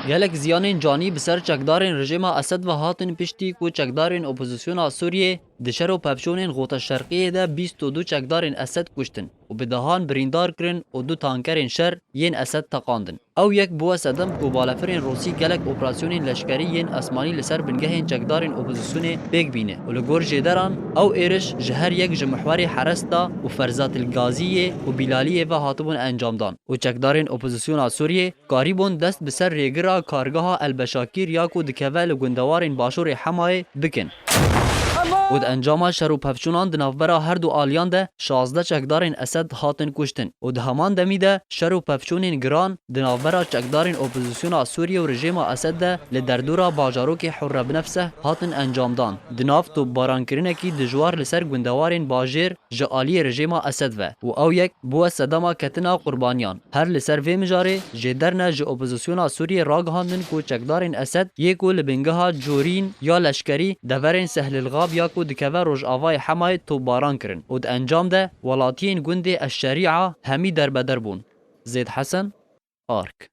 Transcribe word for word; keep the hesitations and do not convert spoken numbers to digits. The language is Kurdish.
Gelek ziyanên canî bi ser çekdarên rejîma Esed ve hatin piştî ku çekdarên opozisyona Sûriyê di şer û pevçûnên Xota Şerqiyê de bîst û du çekdarên Esed kuştin û bi dehan birîndar kirin û du tankerên şer yên Esed teqandin. Ew yek bûye sedem ku balefirên Rûsî gelek operasyonên leşkerî yên esmanî li ser bingehên çekdarên opozisyonê pêk bîne û li gor jêderan ew êriş ji her yek ji mihwerê Heresta û Ferzatil Gaziyê û Bîlaliyê ve hatibûn encamdan û çekdarên opozisyona Sûriyê karîbûn dest bi ser rêgira kargeha El Beşakîr ya ku dikeve li gundewarên başûrê Hemayê bikin. Û di encama şer û pevçûnan di navbera her du aliyan de şazdeh çekdarên Esed hatin kuştin û di heman demî de şer û pevçûnên giran di navbera çekdarên opozisyona Sûriyê û rejîma Esed de li derdora bajarokê Hurre Binefseh hatin encamdan, di nav topbarankirinekî dijwar li ser gundewarên bajêr ji aliyê rejîma Esed ve û ew yek bûye sedema ketina qurbaniyan. Her li ser vê mijarê jêder ne ji opozisyona Sûriyê ragihandin ku çekdarên Esed yê ku li bingeha Corîn ya leşkerî deverên Sehlilxab ya ku dikeve rojavayê Hemayê topbaran kirin û di encam de welatiyên gundê Eşşerîa hemî derbeder bûn. Zêd Hesen, Ark.